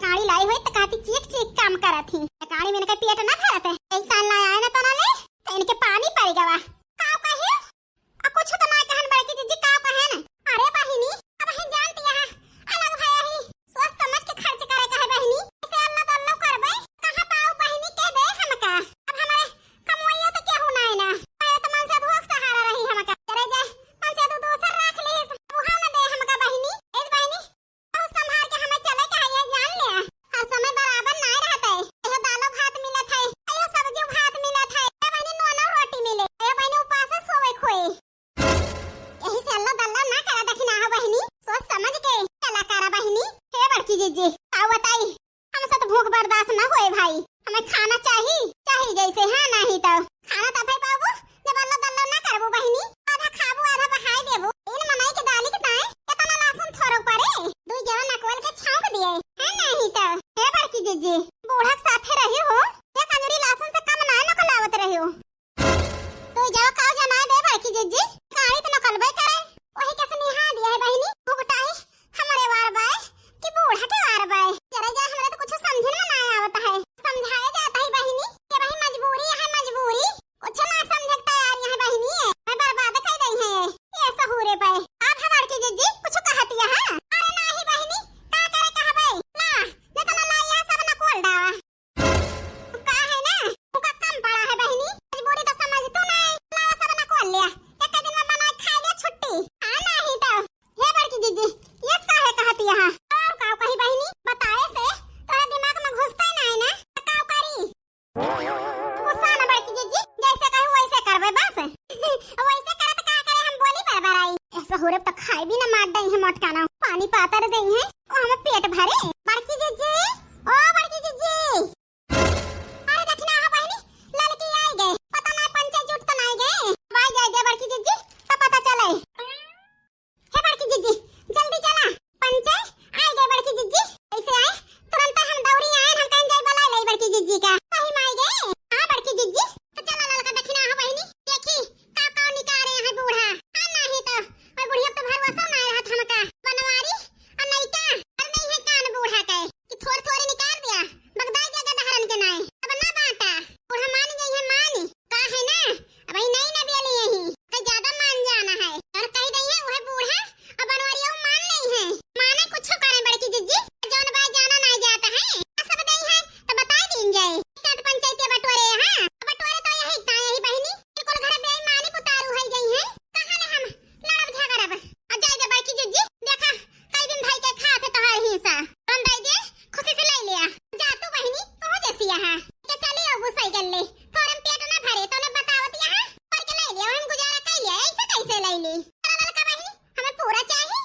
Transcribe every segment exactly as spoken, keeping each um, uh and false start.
काड़ी लाई होई त कहती चीक चीक काम करत ही। काड़ी में इनके पेट ना भरत है। एक तान लाई आए ना तना ले, त इनके पानी पड़ गवा। का कही? आ कुछ त ना कहन बड़की जिज्जी, का कहन? अरे बहिनी, अब हम जानती है, अलग भया ही। सोच समझ के खर्च करे का है बहिनी। इसे अल्लाह दल्लो करबे, कहाँ पाऊ बहिनी के दे हमका? अब हमारे कमवैया त केहू नाई ना। पहले त मनसेधुआ के सहारा रही हमका। करे जाए, मनसेधु दूसर रख ली, अब उहाँ न दे हमका बहिनी। ए बहिनी, बहुत संभाल के हमें चले के है, ये जान ले। हर समय बराबर नाई रहत है। कहियो दालो भात मिलत है, कहियो सब्जी भात मिलत है, कहियो बहिनी नोनो रोटी मिले, कहियो बहिनी उपासे सोवे खोए। यही से अल्लाह दल्ला ना करा दखिना हो बहिनी, सोच समझ के चला करा बहिनी। हे बड़की जिज्जी, का बताई, हमसे तो भूख बर्दाश्त न होए भाई, हमें खाना चाही, चाही जैसे, हाँ, नहीं तो खाना तबे पाबू जब अल्लाह दल्ला ना करबू बहिनी। आधा खाबू, आधा बहाई देबू। इन मनई के दाली के दाएं केतना लहसुन थोरो पड़े, दुई जवा नकवल के छौंक दिए, है नहीं तो। हे बड़की जिज्जी, बूढ़ा के साथे रही हो, एक अंजरी लहसुन से कम ना नकलावत रही हो। तू जाओ काऊ जनाए दे बड़की जिज्जी, गाड़ी त नकलबे करे, वही के सनिहा दिया है बहिनी, भुगताई हमरे वार बाय कि बूढ़ा के वार बाय। जरा जा, हमरा त कुछ समझन में ना आवत है, समझाए जात है बहिनी, ये भाई मजबूरी है, मजबूरी, कुछ ना समझे के तैयार यहाँ बहिनी है, मैं बर्बाद कर दई है ये सहूरे पे। आप हमार की जिज्जी कुछ कहती है? अरे नाही बहिनी, का करे कहबे, ला, जतना लाई है सब नकोल डावा। का है ना, उनका कम पड़ा है बहिनी, मजबूरी तो समझ तू नहीं। लावा सब नकोल लिया, एक दिन में बना खा लिया छुट्टी। हाँ नहीं तो। हे बड़की जिज्जी, ये काहे कहती है? और का कही बहिनी, बताए से तोरा दिमाग में घुसता ही नहीं ना, तो का करी? गुस्सा ना बड़की जिज्जी, जैसे कहू वैसे करबे बस। वैसे करत का करे, हम बोली बरबराई। ऐसा हो रे तो खाए भी ना मार दई है मोटका ना, पानी पातर दई है, ओ हमें पेट भरे। बड़की जिज्जी, ओ बड़की जिज्जी। अरे दखिना हो बहिनी, ललकी आई गए, पता ना पंचे जुट तो नहीं गए। भाई जाए दे बड़की जिज्जी, तो पता चले। हे बड़की जिज्जी, जल्दी चला, पंचे आई गए बड़की जिज्जी। कैसे आए? तुरंत हम दौड़ी आए, हम कहीं जाए बुला ले बड़की जिज्जी का। सही में आई गए? हाँ बड़की जिज्जी, तो चला ललका दखिना हो बहिनी, देखी का का निकारे है बूढ़ा। आ नहीं तो, और बुढ़िया तो भरोसा ना रहत हमका। बनवारी और नैका, और नहीं है कान बूढ़ा के। कि थोड़ी थोड़ी निकाल दिया, बगदाई दिया गदहरन के नाई। अब ना बांटा, बूढ़ा मान गई है, मान का है ना, अब ही नहीं ना बेली यही, कहीं ज्यादा मान जाना है। और कह दई है वह बूढ़ा, अब बनवारी वो मान नहीं है, माने कुछ करे बड़की जिज्जी, जौन बाय जाना नहीं जाता है, आ सब दई है तो बताई दीन जाए। चार पंचायती बटोरे, हाँ बटोरे तो यही का यही बहिनी, बिल्कुल घर बेईमानी पुतारू है गई है, कहाँ ले हम लड़ब झगड़ब। आ जाए दे बड़की जिज्जी, देखा कई दिन धई के खात है तोहार हिस्सा। रंधाई दे, खुशी से ले लिया। जा तू बहिनी, तू जैसी यहाँ। के चली अब साइकिल ले। थोरम पेट ना भरे, तो ने बतावत यहाँ। पर के ले लिया, हम गुजारा कर लिया, ऐसे कैसे ले ली? अरे ललका बहिनी, हमें पूरा चाहिए।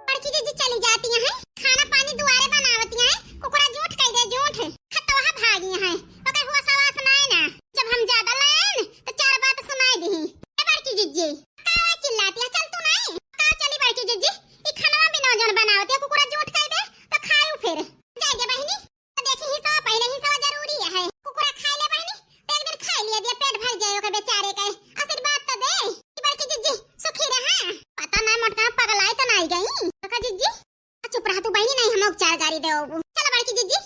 बड़की जिज्जी चली जाती हैं, खाना पानी दुआरे बनावती हैं, कुकुरा जूठ कह दे, जूठ। खतवा भागी हैं, ओकर हुआ सवास नाय ना। जब हम ज्यादा लायन, तो चार बात सुनाई दी। ए बड़की जिज्जी, कावा चिल्लाती है? चल तू नहीं। का चली बड़की जिज्जी? ई खनवा बिना जौन बनावत या कुकुरा जोट कह दे, तो खायू फिर। जाए दे बहिनी, तो देखी हिस्सा पहले हिस्सा जरूरी है। कुकुरा खाए ले बहिनी, तो एक दिन खाए लिया दिया, पेट भर जाए ओकर बेचारे के। आशीर्वाद तो दे। ई बड़की जिज्जी, सुखी रहा। पता ना मोटका पगलाई तो नहीं गई। तो का जिज्जी? आ, चुप रहा तू बहिनी, नहीं हम उपचार गारी दे। चलो बड़की जिज्जी।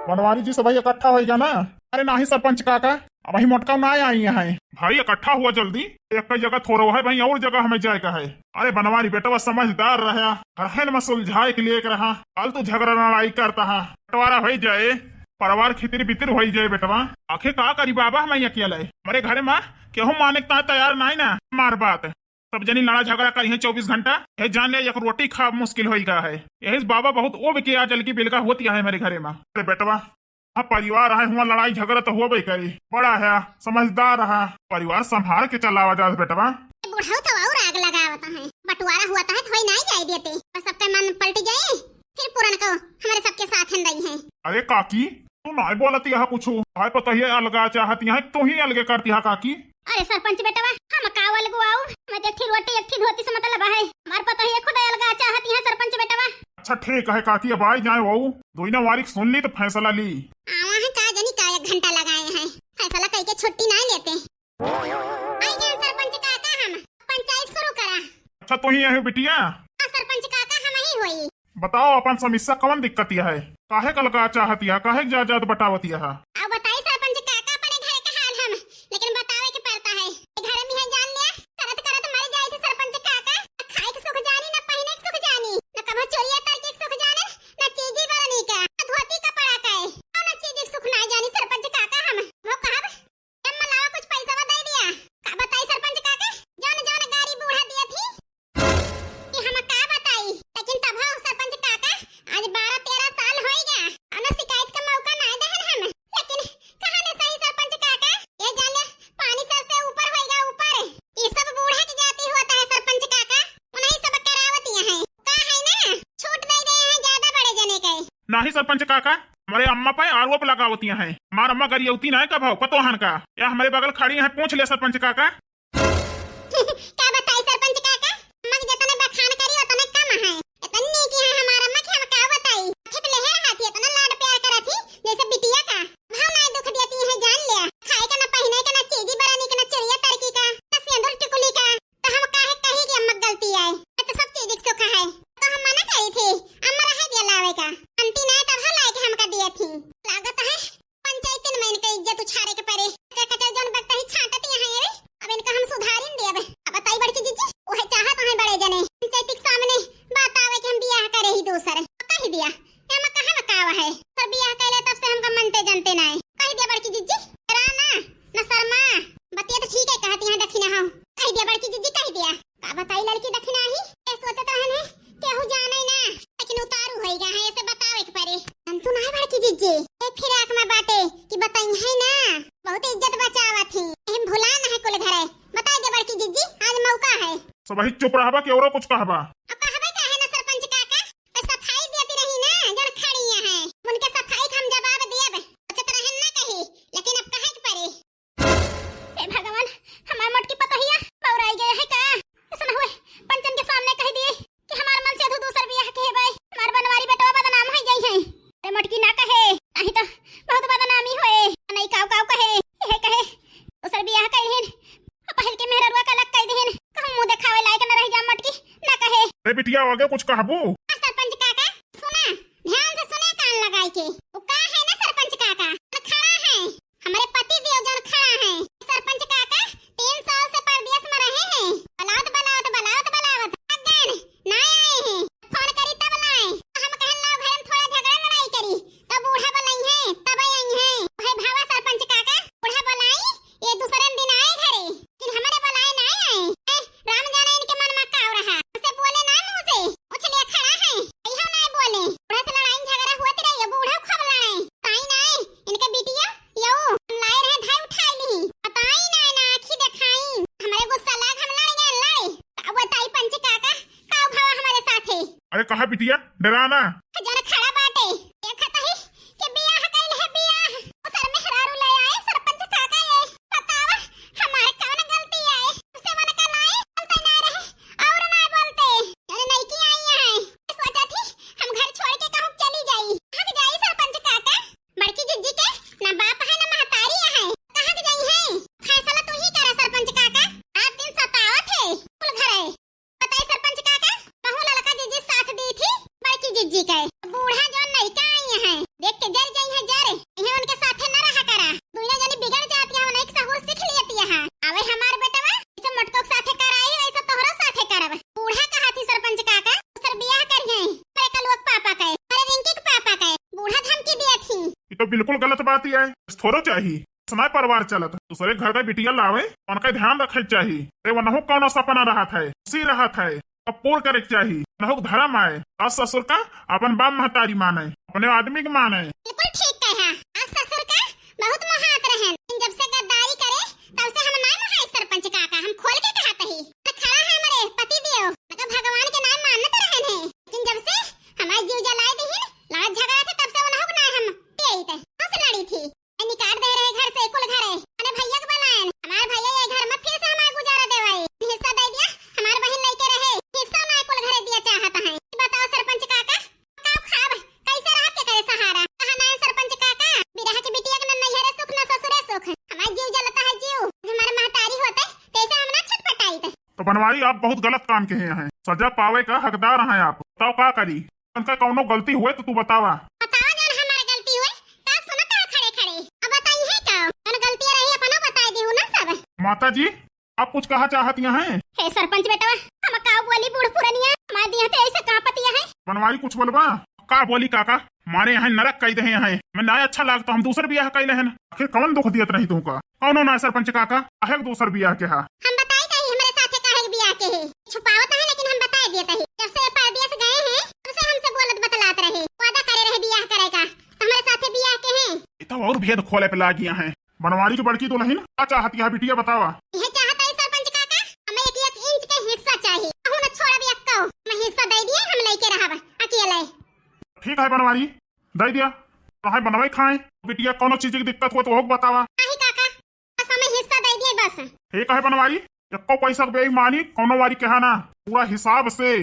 बनवारी जी, सबही इकट्ठा होइगा ना? अरे नाही सरपंच काका, अबही मोटका ना आई है। भाई इकट्ठा हुआ जल्दी, एक जगह थोड़ो है भाई, और जगह हमें जाए का है। अरे बनवारी बेटवा समझदार रहा, घर है न सुलझाए के लिए एक रहा, फालतू झगड़ा लड़ाई करता है, बंटवारा हो जाए, परिवार खितिर बितिर हो जाए बेटवा। आखिर का करी बाबा, हम अकेले, हमारे घर में केहू माने का तैयार नहीं ना हमार बात। सब जनी लड़ा झगड़ा करी है चउबीस घंटा। हे जान ले, एक रोटी खा मुश्किल होई गा है। यही से बाबा बहुत ओब के आ जल की बिलका होती है हमारे घरे में। अरे बेटवा, हाँ, परिवार है, हुआ लड़ाई झगड़ा तो होबे करी। बड़ा है, समझदार है, परिवार संभाल के चलावा जात बेटवा। बुढ़ऊ तो और आग लगावत है, बंटवारा हुआ तो है, थोड़ी नहीं जाए देते, पर सबके मन पलट जाए, फिर पुरन को हमारे सबके साथ हैं रही हैं। अरे काकी, तू नाय बोलत यह कुछ। भाई पतोहिया अलगा चाहती है, तू ही अलगे करती है काकी। अरे सरपंच बेटवा, हम का अलगो आऊ? मैं तो एक थी रोटी, एक थी धोती से मतलब है। हमार पतोहिया खुद अलगा चाहती है सरपंच बेटवा। अच्छा ठीक है काकी, अब आई जाए वो। दोइना वारिक सुन ली तो फैसला ली। आवा है का जनी का एक घंटा लगाए हैं। फैसला कई के छुट्टी ना लेते। आई गए सरपंच काका, हम पंचायत शुरू करा। अच्छा तू ही है बिटिया? हाँ, सरपंच बताओ, अपन समस्या कवन दिक्कत यह है? काहे कलका चाहत यह? काहे जायदाद बटावत यह? अब बताई सरपंच काका, अपने घर का हाल हम, लेकिन बतावे के पड़ता है। ये घर में है, जान लिया, करत करत मर जाई थे सरपंच काका। ना खाए के सुख जानी, ना पहने के सुख जानी, ना कभो चोरिया तरकी के सुख जाने, ना चीजी बरनी का, ना धोती कपड़ा का, ना चीज के सुख ना जानी सरपंच काका हम। वो कहब, "अम्मा लावा, कुछ पैसा दे दिया।" का बताई सरपंच काका, जौन जौन गारी बूढ़ा दिया थी, कि हम का बताई, लेकिन तब हो सरपंच काका, आज बारह तेरह साल होइगा, अउर शिकायत का मौका ना देहन हम। लेकिन कहा न सही सरपंच काका, ये जान ले, पानी सर से ऊपर होइगा, ऊपर। ये सब बूढ़ा की जाति होता है सरपंच काका, उन्हीं सब करावतिया हैं। का है ना, छूट दे दे हैं ज्यादा बड़े जने के। नाही सरपंच काका, हमारे अम्मा पे आरोप लगावतिया हैं। हमार अम्मा गरियौती ना है कब हो पतोहन का, या हमारे बगल खड़ी हैं, पूछ ले सरपंच काका। का बताई सरपंच काका, अम्मा के जतने बखान करी उतने कम है। इतनी नीक है हमार अम्मा के, हम का बताई। आँखें पे लेहे रहत ही, इतना लाड प्यार करत ही, जैसे बिटिया का। भाव ना दुख देती है, जान लिया। खाए का ना, पहने का ना, चीजी बरनी का ना, चोरिया तरकी का ना, सेंदुर टिकुली का। तो हम काहे कही कि अम्मा गलती आए, ये तो सब चीज के सुख है। तो हम मना करी थी, अम्मा रहे दिया लावे का। अंती ना तब लाए के हमका दिया थी। लागत है पंचायती में इनका इज्जत उछारे के परे। कचर कचर जौन बकता ही छांटत यहाँ है रे। अब इनका हम सुधारिन देब। अब बताई बड़की जिज्जी, ओहे चाहत हैं बड़े जने पंचायती के सामने बात आवे कि हम बियाह करे ही दूसर। कह दिया, एमा कहाँ में कावा है? सर बियाह कैले तब से हमका मनते जनते ना है। कह दिया बड़की जिज्जी, डरा ना, न शर्मा। बतिया तो ठीक है कहती हैं दखिना हो। कह दिया बड़की जिज्जी, कह दिया। का बताई लड़की दखिना ही, ये सोचत रहन है, केहू जाने ना, लेकिन उतारू होइगा है, ऐसे बतावे के परे। हम तो ना बड़की जिज्जी, एक फिराक में बाटे कि बताई है ना, बहुत इज्जत बचावत ही, हम भुला ना है कुल घरे। बताई दे बड़की जिज्जी, आज मौका है। सब ही चुप रहबा कि औरो कुछ कहबा? अब कहबे काहे ना सरपंच काका, बस सफाई देती रही ना, जन खड़ी है, उनके सफाई के हम जवाब देब। सोचत रहन ना कही, लेकिन अब कहे के परे। हे भगवान, हमार मोटकी पतोहिया बौराई गए है का? ऐसा ना हुए, पंचन के सामने कह दिए कि हमार मन से तू दूसर बियाह के भाई, हमार बनवारी बेटवा बदनाम हो गई है। अरे मोटकी ना कहे, नहीं तो बहुत बदनामी होए। नहीं काव काव कहे, यह कहे दूसर बियाह कहिन, अब पहल के मेहररुआ का अलग कह दिहिन, कहूँ मुँह देखावे लायक न रह जा मोटकी, ना कहे। अरे बिटिया, आगे कुछ कहबू? हाँ सरपंच काका, सुना, ध्यान से सुने कान लगाई के। वो का है ना सरपंच काका, खड़ा है, हमारे पति देव जौन खड़ा हैं, सरपंच काका तीन साल से परदेस में रहे हैं, बलावत, बलावत, बलावत, बलावत, थक गए हैं, ना आए हैं। फोन करी तब लाए, हम कहन लाओ घर में थोड़ा झगड़ा लड़ाई करी, तब बूढ़ा बलाई हैं, तब आई हैं। वही भावा सरपंच काका, बूढ़ा बलाई, ये दूसरे दिन आए घरे, लेकिन हमारे बलाए ना आए। ए, राम जाने इनके मन में का हो रहा, उसे बोले ना मुँह से, उछलिया खड़ा है, यही ना बोले। बूढ़ा से लड़ाई झगड़ा होती रही, बूढ़ा खूब लड़ाई, ताई ना आए, इनके बिटिया यऊ, हम लाए रहे धाई उठाई ली। बताई ना, ना आँखी देखाई। हमरे गुस्सा लाग, हम लड़ गए, लड़े। का बताई पंच काका, का भवा हमरे साथे? अरे कहा बिटिया, डरा ना। जन खड़ा बाटे, देखत ही कि बियाह कइल है बियाह। सर मेहरारू ले आए सरपंच काका ये। बतावा, हमारे कौन गलती आए? उसे मन का लाए, बोलते ना रहे, और ना बोलते। जन नइकी आई है। सोचा थी, हम घर छोड़ के कहूँ चली जाई। भाग जाई सरपंच काका। बड़की जिज्जी के ना बाप है, ना महतारी है, कहाँ के जाई है? फैसला तू ही करा सरपंच काका। रात दिन सतावत है कुल घरे। बताई सरपंच काका, महू ललका जिज्जी साथ दी थी बड़की जिज्जी के। बूढ़ा जो नइका आई है, देख के जर जाई है जर, इन्हें उनके साथे न रहा करा। दुनिया जानी बिगड़ जाती है, उन्हें एक सहूर सीख लियती है। आवे हमार बेटवा, जैसे मोटको के साथे कराई, वैसे तोहरो साथे करब। बूढ़ा कहा थी सरपंच काका, सर बियाह करिए, मेरे कलुआ के पापा के, अरे रिंकी के पापा के। बूढ़ा धमकी दिया थी। ये तो बिल्कुल गलत बात ही है, थोड़ो चाहिए। सुनाए परिवार चलत, दूसरे घर का बिटिया लावे, उनका ध्यान रखे चाहिए। अरे वनहु कौनो सपना रहत है, खुशी रहत है, अब पूर्ण करे के चाहिए। नहुक धर्म आए, सास ससुर का अपन बाप महतारी माने, अपने आदमी के माने। बिल्कुल ठीक कहा, आज ससुर का बहुत मोहात रहन, लेकिन जब से गद्दारी करे, तब से हम नाय मोहाई सरपंच काका, हम खोल के कहत ही। तो खड़ा है हमारे पति देव, मतलब भगवान के नाम मानत रहन है, लेकिन जब से हमारे जीव जलाए दिहिन, लड़त झगड़ा थे, तब से उनहु के नाय हम पियई थे, हंस लड़ी थी। ए, निकाल दे रहे घर से कुल घरे। अरे भैया के बुलाएन, हमार भैया ये घर में फिर से हमार गुजारा देवाई। हिस्सा दे दिया, हमार बहिन लेके रहे, हिस्सा ना कुल घरे दिया चाहत है। बताओ सरपंच काका, का खाब, कैसे रह के करे सहारा? कहा ना सरपंच काका, बिरहा के बिटिया के न नैहरे सुख न ससुरे सुख। हमार जीव जलता है जीव, हमारे महतारी होते, तैसे हम ना छटपटाई थे। तो बनवारी आप बहुत गलत काम के हैं, सजा पावे का हकदार हैं आप, बताओ का करी? उनका कौनो गलती हुए तो तू बतावा। बतावा जौन हमार गलती हुए, का सुनत है खड़े खड़े? अब बताई है का? जौन गलती रही अपना बताई देहु ना सब। माता जी, आप कुछ कहा चाहतिया हैं? हे सरपंच बेटवा, हम का बोली बूढ़ पुरनिया, हमार दिया तो ऐसे कांपतिया है। बनवारी कुछ बोलबा? का बोली काका? मारे यहाँ नरक कई दे हैं, मैं ना अच्छा लाग तो हम दूसर बियाह कई लेहन। आखिर कौन दुख दियत रही तुमका? कौनो ना सरपंच काका, काहे के दूसर बियाह के हा? हम बताई तही हमरे साथे काहे के बियाह के है। छुपावत है लेकिन हम बताई दियत ही। जब से ये परदेस गए हैं, तब से हमसे बोलत बतलात रहे। वादा करे रहे बियाह करे का, तो हमरे साथे बियाह के हैं। ये तो और भेद खोले पे लागिया हैं। बनवारी की बड़की दुलहिन का चाहतिया है बिटिया बतावा? यह चाहत है सरपंच काका, हमें एक एक इंच के हिस्सा चाहिए। कहूँ न छोड़ब एक्को, हम हिस्सा दे दिए, हम लेके रहब अकेले। ठीक है बनवारी, दे दिया। चाहे बनवाई खाए, बिटिया कौनो चीज की दिक्कत हुआ तो ओहू के बतावा। नहीं काका, बस हमें हिस्सा दे दिए बस। ठीक है बनवारी, एक्को पैसा के बेईमानी कौनो वारी कहा ना, पूरा हिसाब से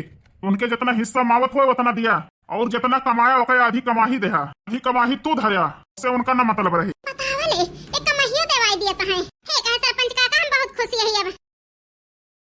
उनके जितना हिस्सा मावत हुए उतना दिया, और जितना कमाया ओके आधी कमाही देहा, आधी कमाही तू धरया, से उनका ना मतलब रही। पता